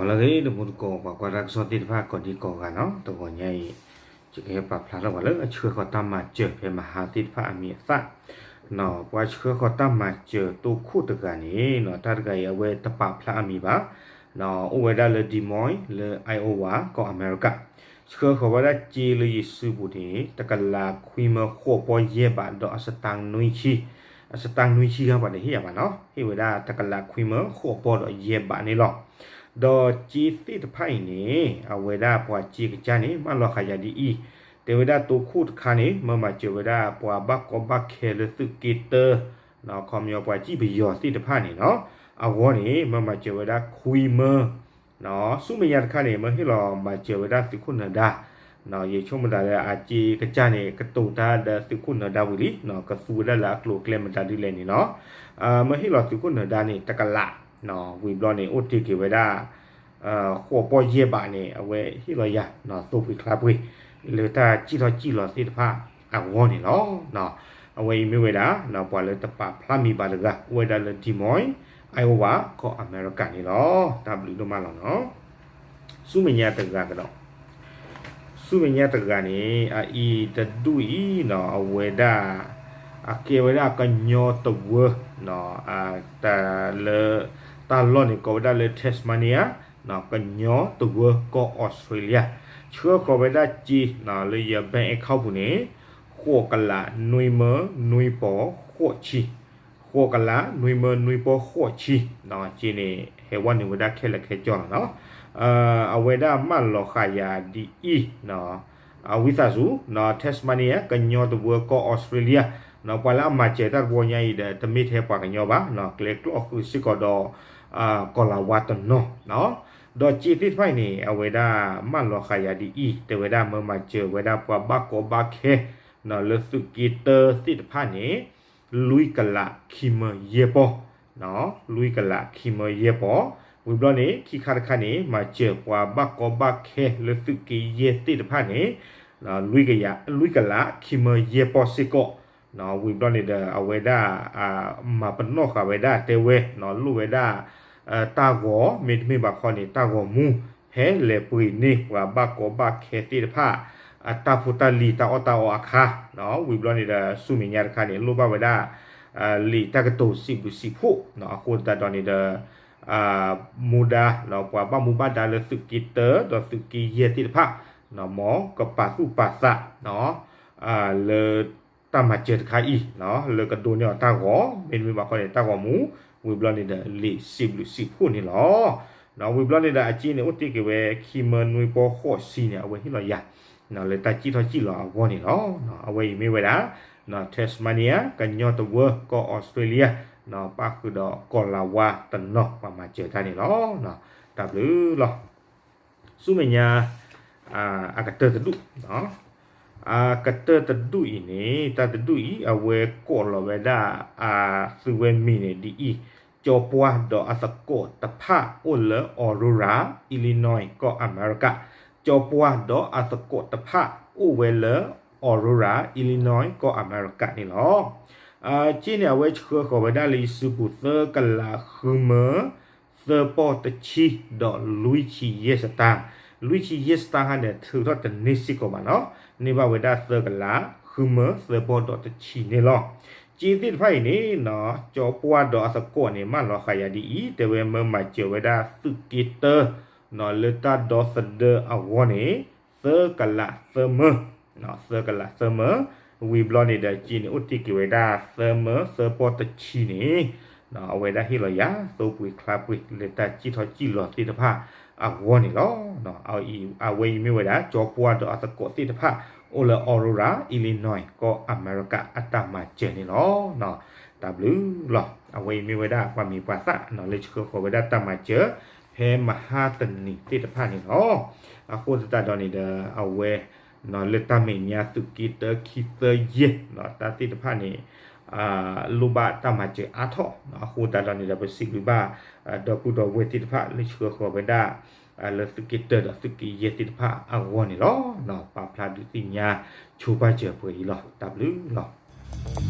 လၢအဂ့ၤ တံၤသကိး ပှၤကွၢ်တၢ်ကစီၣ်သ့ၣ်တဖၣ် ကိးဒံကိးဂၤနီၤ, တဂီၤညါအံၤ ယကဟဲပာ်ဖျါထီၣ်ပှၤလၢအဆှၢဃီၤတၢ်မၤစၢၤဖဲမဟါသ့ၣ်တဖၣ်အမံၤအသၣ်နီၤ, ပှၤဆှၢဃီၤတၢ်မၤစၢၤတိခိၣ်တဂၤန့ၣ်နီၤ, တၢ်တဂၤအံၤအဝဲတပာ်ဖျါအမံၤဘၣ်နီၤ, အိၣ်ဝဲဒၣ်လၢ Des Moines လၢ Iowa ကီၢ်အမဲရကၤ, ဆှၢဃီၤဝဲဒၣ်စ့လၢယစုပူၤန့ၣ် တကလးခွံမၢဃိးပီၢ်ယဲၢ်ဘးဒီးအစတၣ်နွံဆံ အစတၣ်နွံဆံခါ ပှၤတဟ့ၣ်ယၤဘၣ်နီၤ, ဟ့ၣ်ဝဲဒၣ်တကလးခွံမၢဃိးပီၢ်ဒီးယဲၢ်ဘးန့ၣ်လီၤ. ဒီးစ့သ့ၣ်တဖၣ်အံၤန့ၣ် အဝဲဒၣ်ပှၤစ့ကစၢ်န့ၣ် မၢလီၤဃာ်ယၤဒ်အံၤ, တဲဝဲဒၣ်တိခိၣ်တခါန့ၣ် မၢမၤစၢၤဝဲဒၣ်ပှၤဘၣ်ကီဘၣ်ခဲလၢသုးက့တၢ ခီပညီပှၤစံၣ်ပယီၤသ့ၣ်တဖၣ်န့ၣ်နီၤ, အဂီၢ်န့ၣ် မၢမၤစၢၤဝဲဒၣ်ခွံမၢ ဆူမဲာ်ညါတခါန့ၣ် မၢဟ့ၣ်လီၤမၤစၢၤဝဲဒၣ်သုးခိၣ်နၢၤဒါ, ယဆိကမိၣ်သးလၢအစ့ကစၢ်န့ၣ် ကတိၤတၢ်ဒီးသုးခိၣ်နၢၤဒါဝံၤလံ, ကသူဝဲဒၣ်လၢအကျိၤအကျဲမတၤဒ်လဲၣ်န့ၣ်လီၤ. မၢဟ့ၣ်လီၤသုးခိၣ်နၢၤဒါန့ၣ် တကလး, ဝံၤဘျီန့ၣ် အိၣ်တ့ၢ်က့ၤဝဲဒၣ် ဃိးပီၢ်ယဲၢ်ဘးန့ၣ် အဝဲဟ့ၣ်လီၤယၤ သိပှ့ၤချါပှ့ၤ လၢတၢ်စံၣ်ထီၣ်စံၣ်လီၤသ့ၣ်တဖၣ်အဂီၢ်န့ၣ်လီၤ. အဝဲအံၤမ့ၢ်ဝဲဒၣ် ပှၤလၢတပာ်ဖျါမံၤဘၣ်တဂၤ အိၣ်ဝဲဒၣ်လၢ Des Moines, Iowa ကီၢ်အမဲရကၤန့ၣ်လီၤ. တၢ်ဘျုးဒိၣ်မးလီၤနီၤ. ဆူမဲာ်ညါတဂၤကဒီး, ဆူမဲာ်ညါတဂၤန့ၣ် အအံၤတဒူၣ်အံၤနီၤ အဝဲဒၣ် အကဲဝဲဒၣ်ကညီတဝၢ တၢ်လၢ တၢ်လီၢ်န့ၣ်ကိးဝဲဒၣ်လၢ Tasmania ကညီတဝၢကီၢ်အီစထြ့လယါ, ဆှၢဃီၤဝဲဒၣ်စ့လၢယ bank account ပူၤန့ၣ် ဃိးကလးနွံမၢနွံပီၢ်ဃိးဆံ, ဃိးကလးနွံမၢနွံပီၢ်ဃိးဆံ, စ့န့ၣ် ဟဲဝဲနုာ်ဝဲဒၣ်ခဲလၢာ်ခဲဆ့လီၤနီၤ. အဝဲဒၣ်မၢလီၤဃာ်ယၤဒ်အံၤ, အဝံသးစူၤ Tasmania ကညီတဝၢကီၢ်အီစထြ့လယါ, ပှၤလၢအမၤစၢၤတၢ်တဝီညါအံၤဒီး တမ့ၢ်ထဲပှၤကညီဘၣ်, ကျဲကျိာ်ဃုာ်စ့ၢ်ကီးဒီး ကီၤလၤဝါတနီၤ ဒီးစ့သ့ၣ်တဖၣ်အံၤန့ၣ် အဝဲဒၣ်မၢလီၤဃာ်ယၤဒ်အံၤ, တဲဝဲဒၣ်မၢမၤစၢၤဝဲဒၣ်ပှၤဘၣ်ကီဘၣ်ခဲ လၢသုးက့တၢသ့ၣ်တဖၣ်န့ၣ် လွံၢ်ကလးခံမၢယဲၢ်ပီၢ်, လွံၢ်ကလးခံမၢယဲၢ်ပီၢ်, ဝံၤဘျီန့ၣ် ခံခါတခါန့ၣ် မၤစၢၤပှၤဘၣ်ကီဘၣ်ခဲလၢသုးက့ယဲၢ်သ့ၣ်တဖၣ်န့ၣ် လွံၢ်ကယၤ လွံၢ်ကလးခံမၢယဲၢ်ပီၢ်စ့ၢ်ကီး, ဝံၤဘျီန့ၣ်ဒီး အဝဲဒၣ် မၤပနီၣ်ဃာ်ဝဲဒၣ်တဲဝဲ လိၣ်ဝဲဒၣ် တၢ်ဂီၤ မ့တမ့ၢ်ဘၣ်ခီန့ၣ် တၢ်ဂီၤမူ ဖဲလဲၤပှ့ၤန့ၢ်ပှၤဘၣ်ကီဘၣ်ခဲသ့ၣ်တဖၣ် အတၢ်ဖိတၢ်လံၤတၢ်အီၣ်တၢ်အီအခါ, ဝံၤဘျီန့ၣ်ဒီး ဆူမဲာ်ညါတခါန့ၣ် လိၣ်ဘၣ်ဝဲဒၣ် လံာ်တၢ်ကတိၤစံးဘျုးစံးဖှိၣ်, အဃိသတးဒီးန့ၣ်ဒီး မူဒါ ပှၤဘၣ်မူဘၣ်ဒါလၢသုးက့တၢ ဒီးသုးက့ယဲၢ်သ့ၣ်တဖၣ် မ်ကပာ်သူၣ်ပာ်သး လၢတၢ်မၤစၢၤတခါအံၤ လၢကဒိးန့ၢ်အီၤတၢ်ဂီၤ မ့တမ့ၢ်ဘၣ်ခီန့ၣ် တၢ်ဂီၤမူ, ဝံၤဘျီန့ၣ်ဒီး လံာ်စံးဘျုးစံးဖှိၣ်န့ၣ်လီၤ. ဝံၤဘျီန့ၣ်ဒီး အစ့န့ၣ် အိၣ်တ့ၢ်က့ၤဝဲ ခံမၢနွံပီၢ်ဃိးဆံန့ၣ် အဝဲဟ့ၣ်လီၤယၤ လၢတၢ်စံၣ်ထီၣ်စံၣ်လီၤအဂီၢ်န့ၣ်လီၤ. အဝဲအံၤမ့ၢ်ဝဲဒၣ် Tasmania ကညီတဝၢကီၢ်အီစထြ့လယါ ပၣ်ဃုာ်ဒီးကီၤလၤဝါတနီၤ ပှၤမၤစၢၤတၢ်န့ၣ်လီၤ. တၢ်ဘျုးလီၤ. ဆူမဲာ်ညါ အကတၢၢ်တဒူၣ်, အကတၢၢ်တဒူၣ်အံၤန့ၣ် တၢ်တဒူၣ်အံၤ အဝဲကိးလီၤဝဲဒၣ် အသုဝဲမံၤန့ၣ်ဒ်အံၤ, ကၠီပှၢ်ဒီးအသကိးတဖၣ်အိၣ်လၢ Aurora, Illinois ကီၢ်အမဲရကၤ, ကၠီပှၢ်ဒီးအသကိးတဖၣ်အိၣ်ဝဲလၢ Aurora, Illinois ကီၢ်အမဲရကၤန့ၣ်လီၤ. စ့န့ၣ် အဝဲဆှၢဃီၤဝဲဒၣ်လၢယစုပူၤ သၢကလးဃုမၢ သၢပီၢ်တဆံ ဒီးလွံၢ်ဆံယဲၢ်စတၢ်, လွံၢ်ဆံယဲၢ်စတၢ်ခါန့ၣ် ထုးထီၣ်တန့ၢ်စ့ၢ်ကီးဘၣ်နီၤ, န့ၢ်ဘၣ်ဝဲဒၣ်သၢကလးဃုမၢ သၢပီၢ်ဒီးတဆံန့ၣ်လီၤ. စ့သ့ၣ်တဖၣ်အံၤန့ၣ် ကၠီပှၢ်ဒီးအသကိးန့ၣ် မၢလီၤဃာ်ယၤဒ်အံၤ, တဲဝဲမၢမၤစၢၤဝဲဒၣ်သုးက့တၢ လၢတၢ်ဒီသဒၢအဂီၢ်န့ၣ် သၢကလးသၢမၢ သၢကလးသၢမၢ, ဝံၤဘျီန့ၣ်ဒီး စ့န့ၣ် အိၣ်တ့ၢ်က့ၤဝဲဒၣ် သၢမၢ သၢပီၢ်တဆံန့ၣ် အဝဲဒၣ်ဟ့ၣ်လီၤယၤ သိပှ့ၤချါပှ့ၤ လၢတၢ်စံၣ်ထီၣ်စံၣ်လီၤသ့ၣ်တဖၣ်အဂီၢ်န့ၣ်လီၤ. အဝဲအံၤမ့ၢ်ဝဲဒၣ် ကၠီပှၢ်ဒီးအသကိးသ့ၣ်တဖၣ် အိၣ်လၢ Aurora, Illinois ကီၢ်အမဲရကၤ အတၢ်မၤစၢၤန့ၣ်လီၤ. တၢ်ဘျုးလီၤ. အဝဲအံၤမ့ၢ်ဝဲဒၣ် ပှၤမံၤပှၤသၣ် လၢဆှၢဃီၤဝဲဒၣ်တၢ်မၤစၢၤ ဖဲမဟါတနံၤသ့ၣ်တဖၣ်န့ၣ်လီၤ. အဃိသတးဒီးန့ၣ်ဒီး အဝဲ လၢတၢ်မဲာ်ညါသုးက့တၢ ခံ သၢ ယဲၢ် တၢ်သ့ၣ်တဖၣ်န့ၣ် လိၣ်ဘၣ်တၢ်မၤစၢၤအါထီၣ်, အဃိသတးဒီးန့ၣ်ဒီး ပစံးဘျုးဘၣ် ဒီပုၢ်ဒီဝဲၢ်သ့ၣ်တဖၣ် လၢဆှၢဃီၤဝဲဒၣ် လၢသုးက့တၢဒီးသုးက့ယဲၢ်သ့ၣ်တဖၣ်အဂီၢ်န့ၣ်လီၤ. ပာ်ဖျါဒုးသ့ၣ်ညါဆိပာ်စၢၤပှဲၤအံၤလီၤ. တၢ်ဘျုးလီၤ.